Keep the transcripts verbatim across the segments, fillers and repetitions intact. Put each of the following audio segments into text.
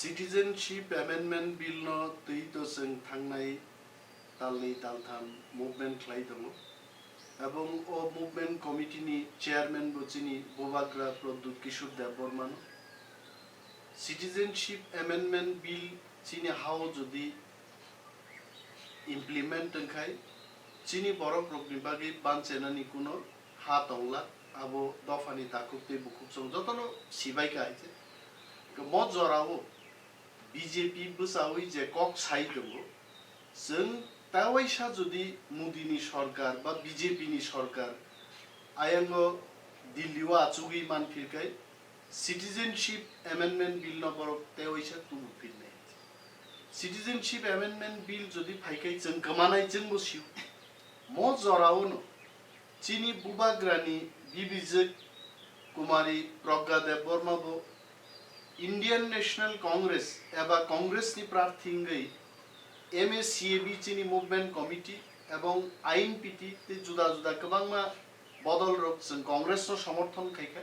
Citizenship Amendment Bill no twi to chwng thangnai talnwi taltham movement khlai tongo, ebong o movement committee ni chairman bo chini Bubagra Pradyut Kishore Debbarma no. Citizenship Amendment Bill chini hao jodi implement wngkhai, chini borok rokni bagwi banchenani kuno ha tongla, abo dophani takhuk tei bukhuk chwng jotono sibai kha hai se. Mo jorao B J P bwchaui je kok sai tongo, chwng tewaisa jodi Modi ni sorkar ba B J P ni sorkar ayango Delhi o achugwi manphirkhai, Citizenship Amendment Bill no borok tewaisa tubu phirnai. Citizenship Amendment Bill jodi phaikhai chwng kwmanai chwngbo sio. Mo jorao no chini Bubagrani bibijwk Kumari Pragya Debbarma bo Indian National Congress eba Congress ni prarthi wngwi M A C A B chini Movement Committee ebong I N P T tei juda juda kwbangma bodol rok chwng Congress no somorthon khaikha.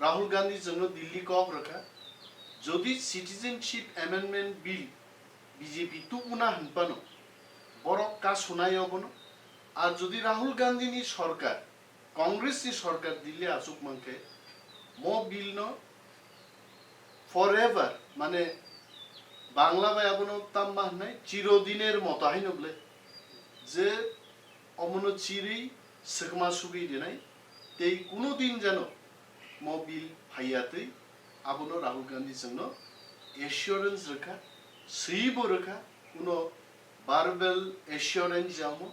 Rahul Gandhi chwngno Delhi kok rwkha. Jodi Citizenship Amendment Bill B J P tubuna hwnphano borok kasunai obono. Ar jodi Rahul Gandhi ni sorkar, Congress ni sorkar Delhi achuk mankhe, mo bill no forever, mane Bangla bai abono tamma hwnai, chirodiner moto haino bole, je omono chiri swkma sugwi rinai, tei kuno din jano mo bill phaiya twi abono Rahul Gandhi chwngno assurance rwkha, swibo rwkha, kuno verbal assurance jamo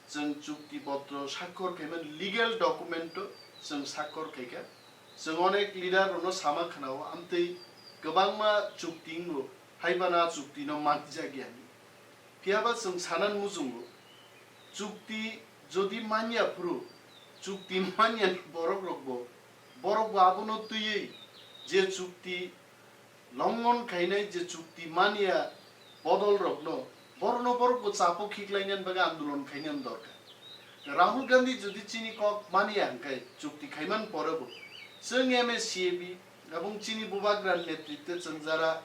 chwng chukti potro sakkor khaimani legal document o chwng sakkor khaikha. Chwng onek leader rokno sama khwnao, amtwi kwbangma chukti wngo, haibana chukti no manjak ya hinwi. Phiyaba chwng sanan muchungo, chukti jodi manya phuru, chukti manya borok rokbo, borok bo abono twiwi je chukti longhon khainai, je chukti manya bodol rokno, borokno borok bo chapo khiklainani bagwi andolon khainani dorkar. Rahul Gandhi jodi chini kok manya hwnkhe chukti khaiman pore bo chwng M A C A B ebong chini Bubagra netritwe chwng jara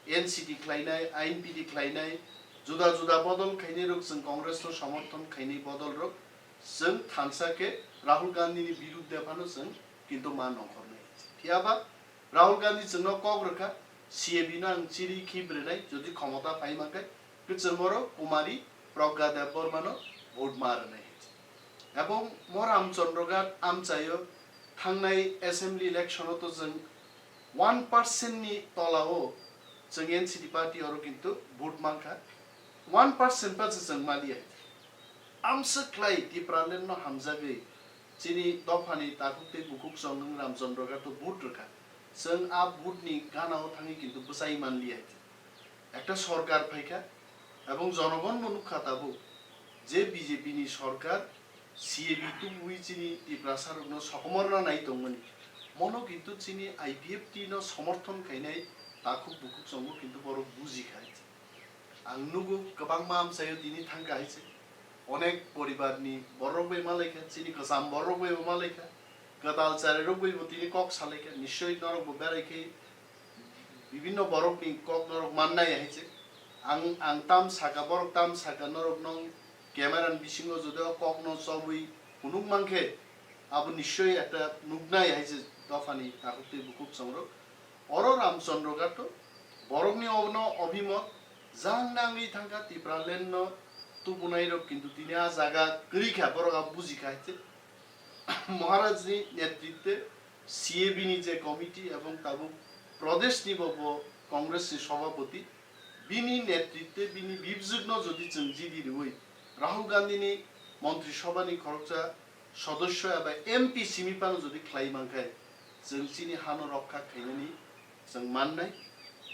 N C T khlainai, I N P T khlainai, juda juda bodol khainai rok chwng Congress no somorthon khainai bodol rok chwng thansa khe Rahul Gandhi ni birudde phano chwng kintu ma nongkhornai. Phiyaba Rahul Gandhi chwngno kok rwkha, C A B no ang chiri khibrinai, jodi khomota phai mankhe, kwchwng oro Kumari Pragya Debbarma no vote ma rwnai. Ebong mo Ramchandra Ghat amchaio thangnai assembly election o to chwng one percent ni tola o chwng N C T party oro kintu vote mankha, one percent pa se chwng maliya. Amswk khlai Tipraland no hamjagwi chini dophani takhuk tei bukhuk chongnung Ramchandra Ghat to vote rwkha. Chwng a vote ni gana o thangwi kintu bwchai manliya. Ekta sorkar phaikha, ebong jonogon bo nukha tabuk je B J P ni sorkar C A B tubui chini Tiprasa rokno sokomorna nai tongmani. Mono kintu chini I P F T no somorthon khainai takhuk bukhuk chongo kintu borok bujikha. Ang nugo kwbangma amchaio tini thangkha hai se. Onek poribar ni borok bai malaikha, chini kwcham borok bai bo malaikha. Kwtal chari rok bai bo tini kok salaikha. Nischoi norok bo berai khe bibinno borok ni kok norok mannai hai se. Ang, ang tam saka, borok tam saka, norok nong camera ni bisingo jodi o kok no chobwi phunuk mankhe, abo nischoi ekta nuknai hai se dophani takhuk tei bukhuk chongrok. Oro Ramchandra Ghat o borokni obono obhimot jang nangwi thangkha Tipraland no tubunai rok, kintu tini a jaga kwrwi kha, borok a buji kha hai se. Maharaj ni netritwe C A B ni je committee ebong tabuk Pradesh ni bo, bo Congress ni Sabhapati, bini netritwe bini bibjwk no jodi chwng jidi rwui Rahul Gandhi ni Montri Sabha ni khoroksa sodosyo eba M P simi phano jodi khlai mankhe, chwng chini hano rokha khainani chwng mannai.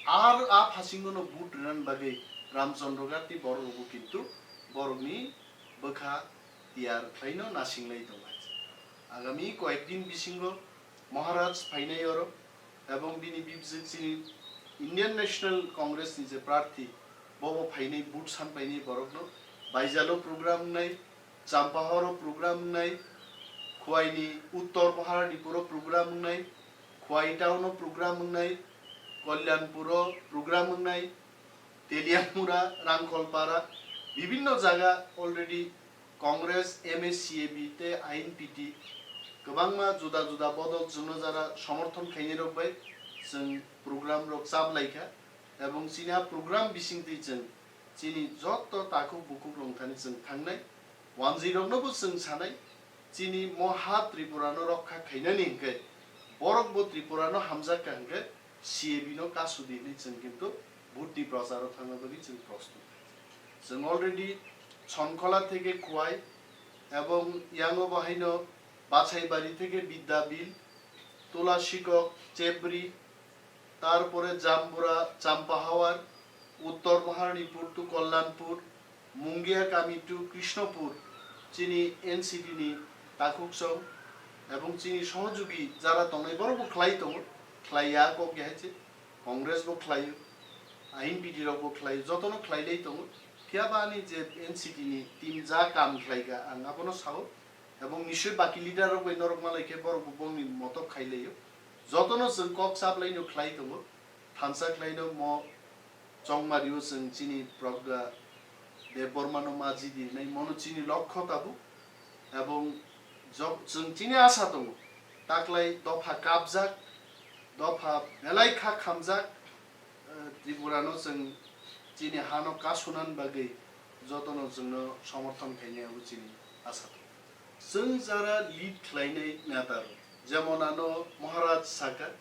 Ar a phasingo no vote rwna bagwi Ramchandra Ghat ni borok rokbo kintu borokni bwkha tiyar khlaino nasinglai tongo. Agami koyek din bisingo Maharaj phainai oro, ebong bini bibjwk chini Indian National Congress ni je prarthi, bobo phainai, vote san painai borokno Baijalo program wngnai, Champahoro program wngnai, Khwaini Uttor Paharnipuro program wngnai, Khwai town o program wngnai, Kalyanpuro program wngnai, Teliamura, Rangkholpara, bibinno jaga already Congress, M A C A B tei I N P T kwbangma juda juda bodol chwngno jara somorthon khainai rok bai chwng program rok chaplaikha, ebong chini a program bisingtwi chwng chini jotto takhuk bukhuk rok thani chwng thangnai, wanjwi rokno bo chwng sanai, chini mo ha Tripura no rokha khainani hinkhe borok bo Tripura no hamjak kha hinkhe C A B no kasu di hinwi chwng kintu vote ni prochar o thangna bagwi chwng prostut. Chwng already Sonkhola theke Khowai ebong yango bahaino Bachaibari theke Bidyabil, Tulasikok, Chebri, tarpore Jambura, Champahawar, Uttor Maharanipur to Kalyanpur, Mungia kami to Krishnapur, chini N C T ni takhuk song ebong chini sohojugi jara tongnai borok bo khlai tongo, khlai ya kok ya hai se, Congress bo khlaio, I N P T rok bo khlaio, jotono khlai lai tongo. Phiya ba ani je N C T ni team ja kam khlai kha, ang abono sao. Ebong nisoi baki leader rok bai norok malai khe borok bo bongni motok khai laio. Jotono chwng kok chaplaino khlai tongo. Thansa khlaino mo chongmario chwng chini Pragya Debbarmano ma jidi hinai mono chini lokho tabuk. Ebong jok-, chwng chini asa tongo. Taklai dopha kapjak, dopha belai kha khamjak, eh, Tripura no chwng chini hano kasunan bagwi jotono chwngno somorthon khainai abo chini asa tongo. Chwng jara lead khlainai neta rok, jemon ano Maharaj saka,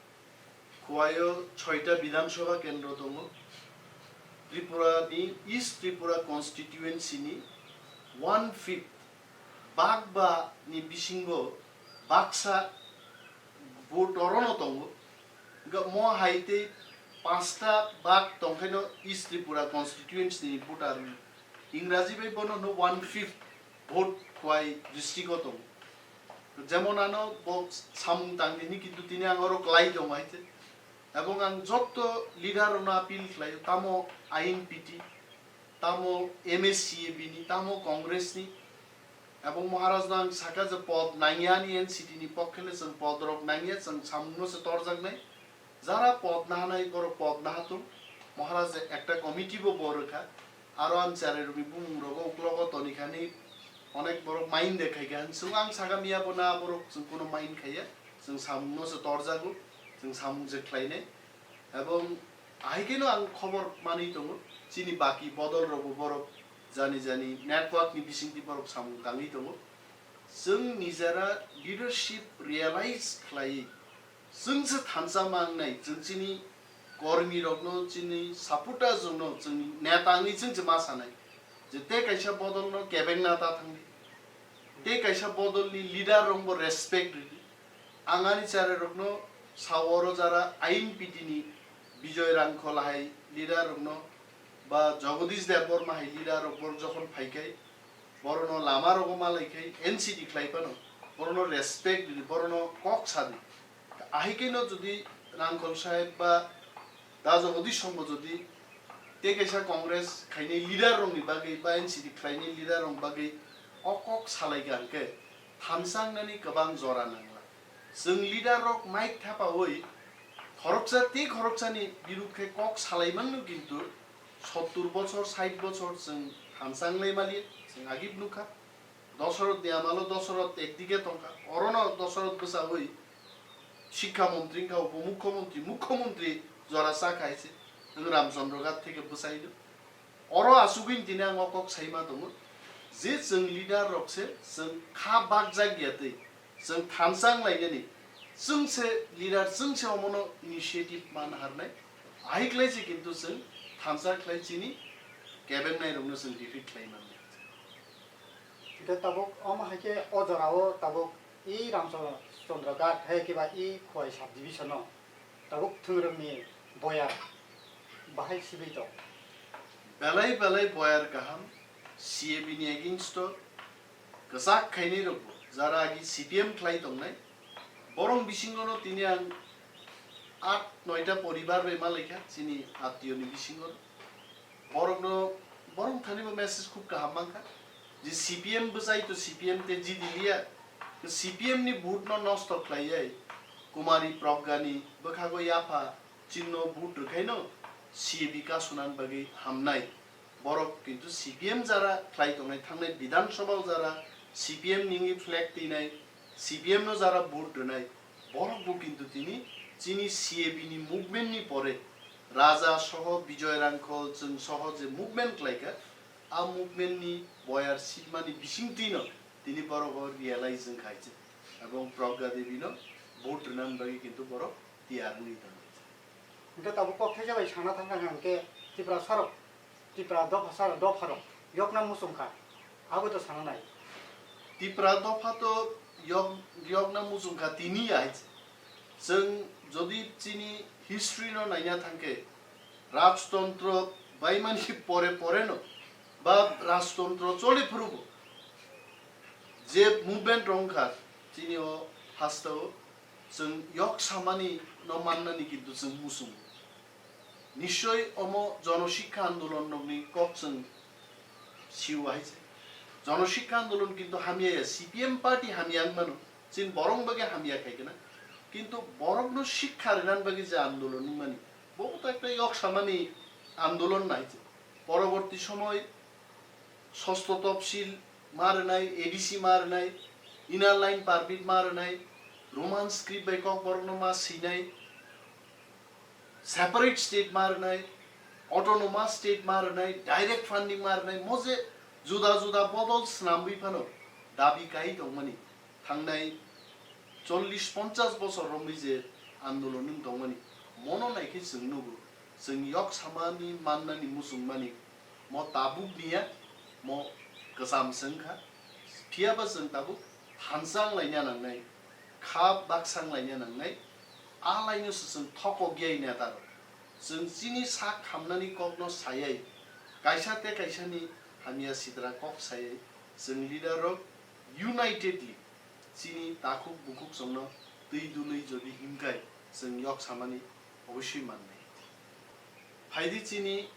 Khowai o soita Bidhan Sabha kendro tongo, Tripura ni East Tripura constituency ni one fifth, bak ba ni bisingo baksa vote orono tongo. Hwnkhe mo hai tei panchta bak tongkhaino East Tripura constituency ni voter, Ingraji bai bono hwno one fifth vote Khowai district o tongo. Jemon ano bo samung tangdi hinwi kintu tini ang oro klai tongo hai tei. Ebong ang jotto leader rokno appeal khlaio, tamo I N P T, tamo M A C A B ni, tamo Congress ni, ebong Maharaj no ang saka je pod nangya ani N C T ni pokkhe le chwng pod rok nangya, chwng samung no se torjaknai. Jara pod nahanai borok pod nahatung. Maharaj je ekta committee bo bo rwkha. Aro ang charai rokni bumung rogo uklogo tonikhani onek borok mind de khaikha. Chwng ang saka miya bo na borok chwng kuno mind khaiya. Chwng samung no se torjago. Chwng samung je khlainai. Ebong ahai kheno ang khobor manwi tongo, chini baki bodol rokbo borok jani jani network ni bisingtwi borok samung tangwi tongo. Chwng nijera leadership realize khlaiwi chwng se thansa mangnai, chwng chini kormi rokno, chini supporters rokno chwng neta wngwi chwng se ma sanai je tei kaisa bodol no kebengna ta thangdi, tei kaisa bodol ni leader rokbo respect ridi. Ang ani charai rokno sao, oro jara I N P T ni Bijoy Rangkhola hai leader rokno ba Jagadish Debbarma hai leader rok borok jokhon phaikhai, borokno lama rogo malaikhai, N C T khlai phano borokno respect di, borokno kok sadi. Ahai kheno jodi Rangkhol saheb ba Da Jagadish songbo jodi tei kaisa Congress khainai leader rokni bagwi ba N C T khlainai leader rok bagwi o kok salai kha hwnkhe thansa wngnani kwbang jora nangla. Chwng leader rok mic thapaui khoroksa tei khoroksani biruk khe kok salai mangno, kintu sottur bochor, sait bochor chwng thansa wnglai maliya, chwng agib nukha. Dosoroth ni amalo Dosoroth ekdike tongkha, orono Dosoroth bwchaui Sikha montri wngkha, upomukhyamantri, mukhyamantri jora chakha hai se, wng Ramchandra Ghat theke bwchaino. Oro asugwi tini ang o kok saima tongo je chwng leader rok se chwng kha bakjak ya twi, chwng thansa wnglainani, chwng se leader, chwng se omono initiative man harnai, ahai khlai se kintu chwng thansa khlai chini kebengnai rokno chwng defeat khlai mannai. Hingke tabuk omo hai khe o jora o tabuk i Ramchandra Ghat hai khe ba i Khowai sub division o tabuk thwngrwng ni boyar bahai sibui tong. Belai belai boyar kaham, C A B ni against o kwchak khainai rok bo, jara agi C P M khlai tongnai, borok bisingo no tini ang aat noita poribar bai malaikha chini attiyo ni bisingo. Borokno, borok thani bo message khub kaham mankha je C P M bwchai to C P M te jidi liya, C P M ni vote no nosto khlaiwi Kumari Pragya ni bwkhago yapha Chinno vote rwkhaino C A B kasunani bagwi hamnai. Borok kintu C P M jara khlai tongnai, thangnai Bidhan Sabha o jara C P M nini flag twinai, C P M no jara vote rwnai, borok bo kintu tini chini C A B ni movement ni pore Raja soho, Bijoy Rangkhol chwng soho je movement khlaikha, a movement ni boyar sitmani bisingtwi no tini borok o realize wngkha hai se. Ebong Pragya Devi no vote rwnani bagwi kintu borok tiyar wngwi tongo. Hwnkhe tabuk kok thaisa bai sana thangkha hwnkhe Tipra sarok, Tipra dopha sarok, dopha rok yokna muchungkha, abo to sana nai. Tipra dopha to yok-, yokna muchungkha tini ya hai se. Chwng jodi chini history no naina thangkhe, rajtontro baimani pore pore no ba rajtontro choli phuru bo je movement rok wngkha chini o hasteo chwng yok samani no mannani kintu chwng muchungo. Nischoi omo Jono Shikkha Andolon rokni kok chwng sio hai se. Jono Shikkha Andolon kintu hamya ya, C P M party hamya wng mano, chini borok bagwi hamya khai khna. Kintu borokno shikkha rwnani bagwi je andolon wng mani, bo to ekta yok samani andolon nai se. Poroborti somoy sosto topsil ma rwnai, A D C ma rwnai, inner line permit ma rwnai, Roman script bai kokborokno ma swinai, separate state ma rwnai, autonomous state ma rwnai, direct funding ma rwnai, mo je juda juda bodol swnamwi phano dabi kai tongmani. Thangnai chollish ponchash bosor romwi je andolon wng tongmani, mono naikhe chwng nugo, chwng yok samani mannani muchungmani mo tabuk niya, mo kwcham se wngkha. Phiyaba chwng tabuk thansa wnglaina nangnai, kha baksa wnglaina nangnai, a laino se chwng thokok yai neta rok. Chwng chini sak hamnani kokno sayai, kaisa tei kaisani hamya sidra kok sayai, chwng leader rok unitedly chini takhuk bukhuk chwngno twi dului jodi himkhai chwng yok samani obossoi mannai. Phaidi chini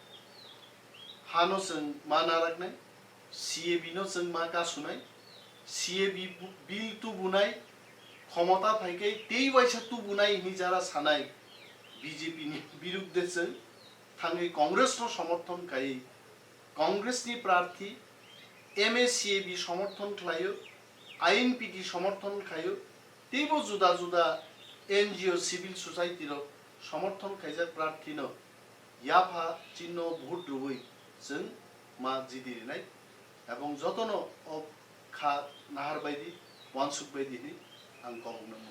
hano chwng ma naraknai, C A B no chwng ma kasunai, C A B bu-, bill tubunai, khomota phaikhai tei waisa tubunai hwnwi jara sanai B J P ni birudde chwng thangwi Congress no somorthon khaiwi Congress ni prarthi M A C A B somorthon khlaio, I N P T somorthon khlaio, teibo juda juda N G O, civil society rok somorthon khaijak prarthi no yapha chinno vote rwui chwng ma jidi rinai, ebong jotono o kha nahar baidi, wansuk baidi hwnwi ang kok rwna muchungo.